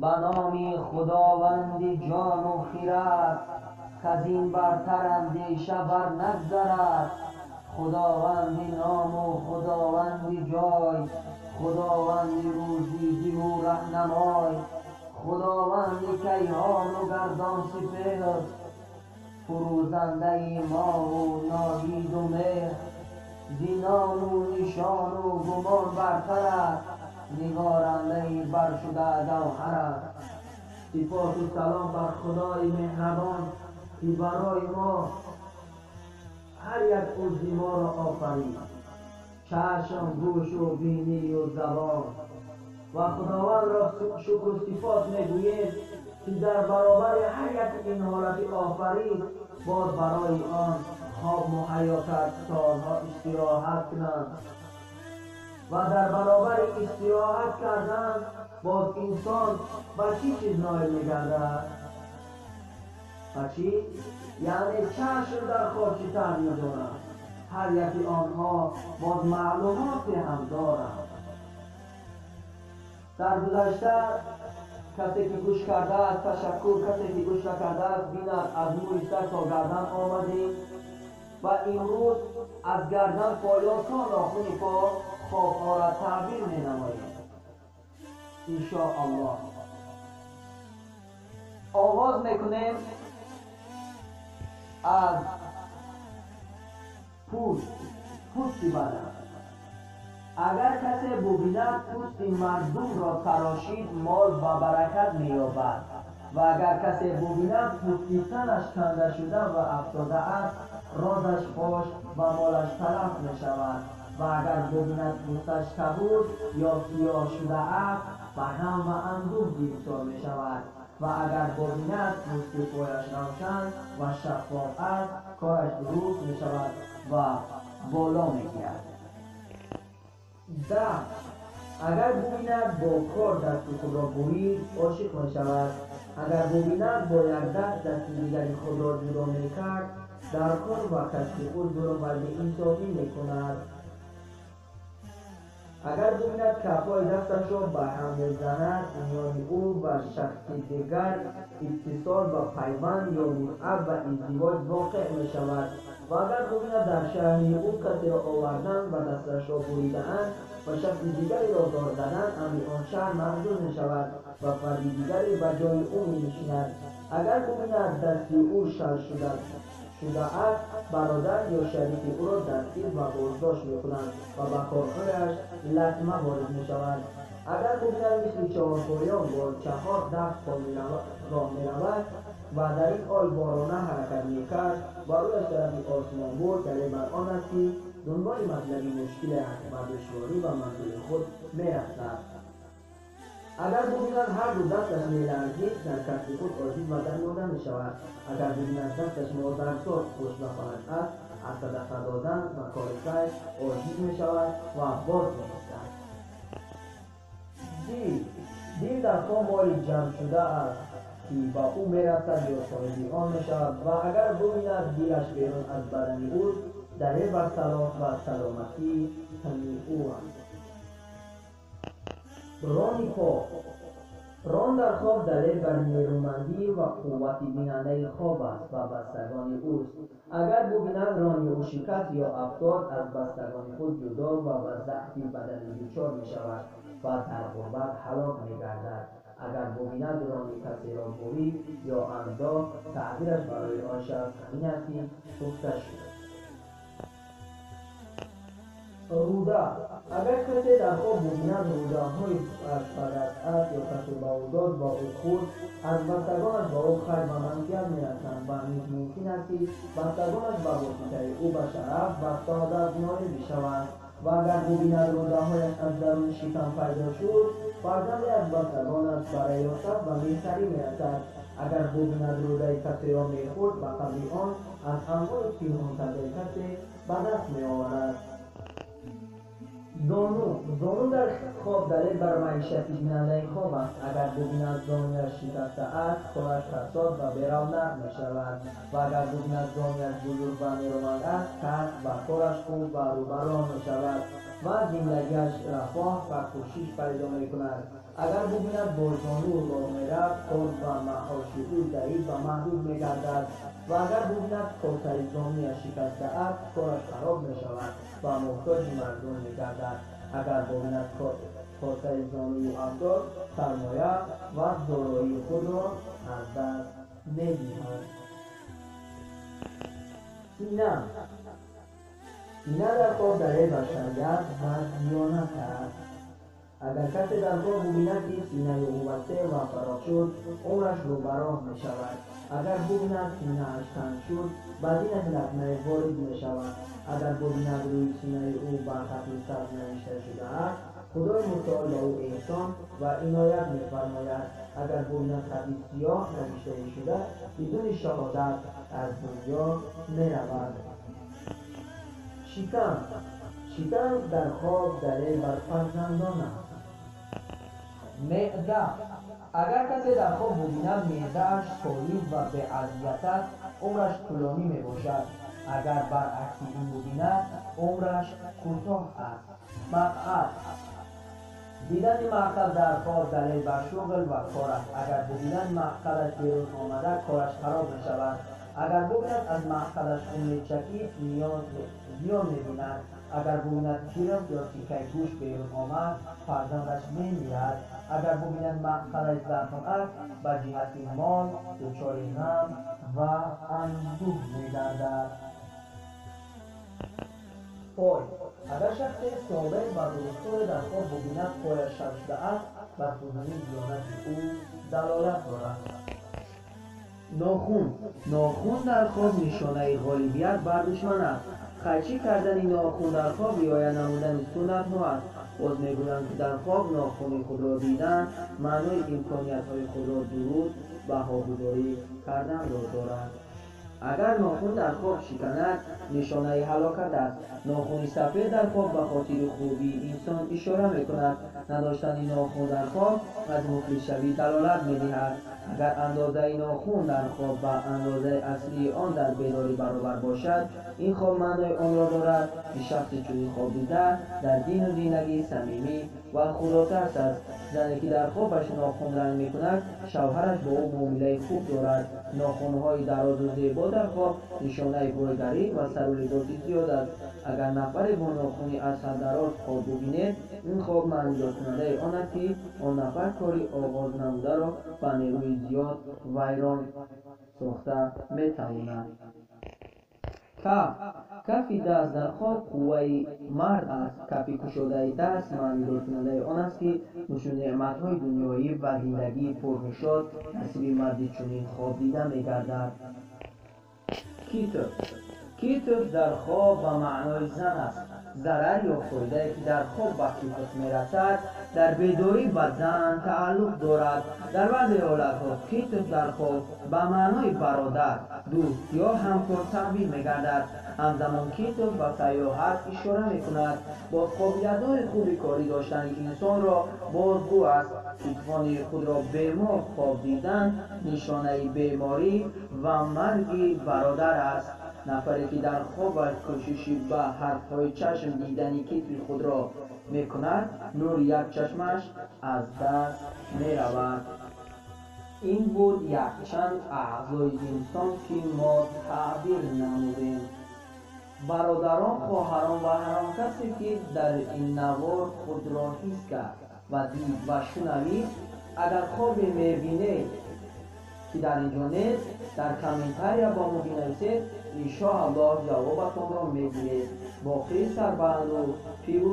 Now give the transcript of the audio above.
Ба номи Худованди ҷону хирад, каз ин бартар андеша бар нагзарад. Худованди ному Худованди ҷой, Худованди рӯзӣ диҳу раҳнамой, Худованди кайҳону гардон сипеҳр, фурӯзандаи моҳу ноҳиду меҳр. Зи ному нишону гумон бартар аст, нигорандаи баршуда гавҳар аст. Сипосу салом бар Худои меҳрабон, ки барои мо ҳар як узви моро офарид, чашм, гӯшу бинию забон. Ва Худовандро шукру сипос мегӯем, ки дар баробари ҳар як ин ҳолати офарид, боз барои он хоб муҳайё кард, то онҳо истироҳат кунанд. Ва дар баробари истироҳат кардан боз инсон ба чӣ чиз ноил мегардад? Ба чӣ? Яъне чашм дар хоб чӣ таъбир дорад? Ҳар яки онҳо боз маълумоте ҳам доранд. Дар гузашта касе ки гӯш кардааст, ташаккур, касе ки гӯш накардааст, бинад, аз мӯи сар то гардан омадем ва имрӯз аз гардан поён то нохуни по хобҳоро таъбир менамоем, иншоаллоҳ. Оғоз мекунем аз пӯст, пӯсти бадан. Агар касе бубинад пӯсти мардумро тарошид, мол ба баракат меёбад. Ва агар касе бубинад пӯсти танаш канда шуда ва афтода аст, розаш фош ва молаш талаф мешавад. Ва агар бубинад пӯсташ кабуд ё сиёҳ шуда аст, ба ғам ва андӯҳ гирифтор мешавад. Ва агар бубинад пӯсти пояш равшан ва шаффоф аст, кораш дуруст мешавад ва боло мегирад. Даст. Агар бубинад бо кор дасти худро бурид, ошиқ мешавад. Агар бубинад бо як даст дасти дигари худро ҷудо мекард, дар кор ва касби худ зулм ва беинсофӣ мекунад. Агар бубинад кафҳои дасташро ба ҳам мезанад, миёни ӯ ва шахси дигар иттисол ва пайванд ё вусъат ва издивоҷ воқеъ мешавад. Ва агар бубинад дар шаҳри ӯ касеро овардан ва дасташро буридаанд ва шахси дигареро дор заданд, амри он шаҳр мағзур мешавад ва фарди дигаре ба ҷои ӯ менишинад. Агар бубинад дасти ӯ шал шудааст, бародар ё шарики ӯро дастгир ва боздошт мекунанд ва ба корҳояш латма ворид мешавад. Агар бубинад мисли чаҳорпоён бо чаҳор даст роҳ меравад ва дар ин ҳол борона ҳаракат мекард ва рӯяш тарафи осмон буд, далел бар он аст, ки дунболи матлаби мушкиле аст ва душворӣ ба манзури худ мерасад. Агар бубинад ҳар ду дасташ меларзид, дар касби худ оҷиз ва дармонда мешавад. Агар бубинад дасташ модарзод хушбахоҳад аст, аз садақа додан ва кори хайр оҷиз мешавад ва боз меистад. Дил. Дил дар хоб моли ҷамъшуда аст, ки ба ӯ мерасад ё соҳиби он мешавад. Ва агар бубинад дилаш берун аз бадани ӯст, далел бар салоҳ ва саломатии тани ӯ аст. Рони по. Рон дар хоб далел бар нерӯмандӣ ва қуввати бинандаи хоб аст ва бастагони ӯст. Агар бубинад рони ӯ шикаст ё афтод, аз бастагони худ ҷудо ва ба заъфи бадани дучор мешавад ва дар ғурбат ҳалок мегардад. Агар бубинад рони касеро бурид ё андохт, таъбираш барои он шахс ҳамин аст, ки гуфта шуд. Руда. Агар касе дар хоб бубинад рудаҳояш ба даст аст ё касе ба ӯ дод ва ӯ хӯрд, аз бастагонаш ба ӯ хайр ва манфиат мерасанд ва низ мумкин аст, ки бастагонаш ба воситаи ӯ ба шараф ва саодат ноил бишаванд. Ва агар бубинад рудаҳояш аз даруни шикам пайдо шуд, фарзанде аз бастагонаш ба риёсат ва меҳтарӣ мерасад. Агар бубинад рудаи касеро мехӯрд, ба қадри он аз амволи пинҳон кардаи касе ба даст меоварад. Зону. Зону дар хоб далел бар маишати бинандаи хоб аст. Агар бубинад зонуяш шикаста аст, кораш фасод ва беравнақ мешавад. Ва агар бубинад зонуяш бузург ва нерӯманд аст, касб ва кораш хуб ва рӯбароҳ мешавад ва зиндагиаш рафоҳ ва кӯшиш пайдо мекунад. Агар бубинад бо зону роҳ меравад, кор ва маоши ӯ заиф ва маҳдуд мегардад. Ва агар бубинад косаи зонуяш шикаста аст, кораш хароб мешавад ва муҳтоҷи мардум мегардад. Агар бубинад косаи зонуи ӯ афтод, сармоя ва дороии худро аз даст медиҳад. Сина. Сина дар хоб далел бар шариат ва диёнат аст. Агар касе дар хоб бубинад, ки синаи ӯ васеъ ва фарох шуд, умраш рӯ ба роҳ мешавад. Агар бубинад синааш танг шуд, ба динаш латмае ворид мешавад. Агар бубинад рӯи синаи ӯ ба хати сабз навишта шудааст, Худои мутаол ба ӯ эҳсон ва иноят мефармояд. Агар бубинад хати сиёҳ навишта шуда, бидуни шаҳодат аз дунё меравад. Шикам. Шикам дар хоб далел бар фарзандон аст. Меъда. Агар касе дар хоб бубинад меъдааш солим ва беазият аст, умраш тӯлонӣ мебошад. Агар баръакси ин бубинад, умраш кӯтоҳ аст. Мақъад. Дидани мақъад дар хоб далел бар шуғл ва кор аст. Агар бубинад мақъадаш берун омада, кораш хароб мешавад. Агар бубинад аз мақъадаш хун мечакид, зиён мебинад. Агар бубинад кирм ё тикаи гӯшт берун омад, фарзандаш мемирад. Агар бубинад мақъадаш захм аст, ба ҷиҳати мол дучори ғам ва андӯҳ мегардад. Пой. Агар шахсе солим ва дурустторе дар хоб бубинад пояш шал шудааст, бар фузунии диёнати ӯ далолат дорад. Нохун. Нохун дар хоб нишонаи ғолибият бар душман аст. Қайчӣ кардани нохун дар хоб риоя намудани суннатҳо аст. Боз мегӯянд, ки дар хоб нохуни худро дидан маънои имкониятҳои худро дуруст баҳогузорӣ карданро дорад. Агар нохун дар хоб шиканад, нишонаи ҳалокат аст. Нохуни сафед дар хоб ба хотири хубии инсон ишора мекунад. Надоштани нохун дар хоб аз муфлисшавӣ далолат медиҳад. Агар андозаи нохун дар хоб ба андозаи аслии он дар бедорӣ баробар бошад, ин хоб маънои онро дорад, ки шахси чунин хоб дида дар дину зиндагӣ самимӣ ва худотарс аст. Зане ки дар хобаш нохун ранг мекунад, шавҳараш бо ӯ муомилаи хуб дорад. Нохунҳои дарозу зебо дар хоб нишонаи бойгарӣ ва сару либоси зиёд аст. Агар нафаре бо нохуни аз ҳад дароз хоб бубинед, ин хоб маънидодкунандаи он аст, ки он нафар кори оғоз намударо ба нерӯи зиёд вайрон сохта метавонад. Каф. Кафи даст дар хоб қувваи мард аст. Кафи кушодаи даст маънидодкунандаи он аст, ки нӯшу неъматҳои дунёӣ ва зиндагии пурнишот насиби марди чунин хоб дида мегардад. Китф. Китф дар хоб ба маънои зан аст. Зарар ё фоидае ки дар хоб ба китф мерасад, дар бедорӣ ба зан тааллуқ дорад. Дар баъзе ҳолатҳо китф дар хоб ба маънои бародар, дӯст ё ҳамкор таъбир мегардад. Ҳамзамон китф ба сайёҳат ишора мекунад. Боз қобилиятҳои хуби корӣ доштани инсонро бозгӯ аст. Китфони худро бемор хоб дидан нишонаи беморӣ ва марги бародар аст. Нафаре ки дар хобаш кӯшиши ба ҳарфҳои чашм дидани китфи худро мекунад, нури як чашмаш аз даст меравад. Ин буд якчанд аъзои инсон, ки мо таъбир намудем. Бародарон, хоҳарон ва ҳар он касе, ки дар ин навор худро ҳис кард ва дид ва шунавид, агар хобе мебинед, ки дар инҷо нест, дар комментария бо мо бинависед, иншоаллоҳ ҷавобатонро мегиред. Боқӣ сарбаланду пирӯз.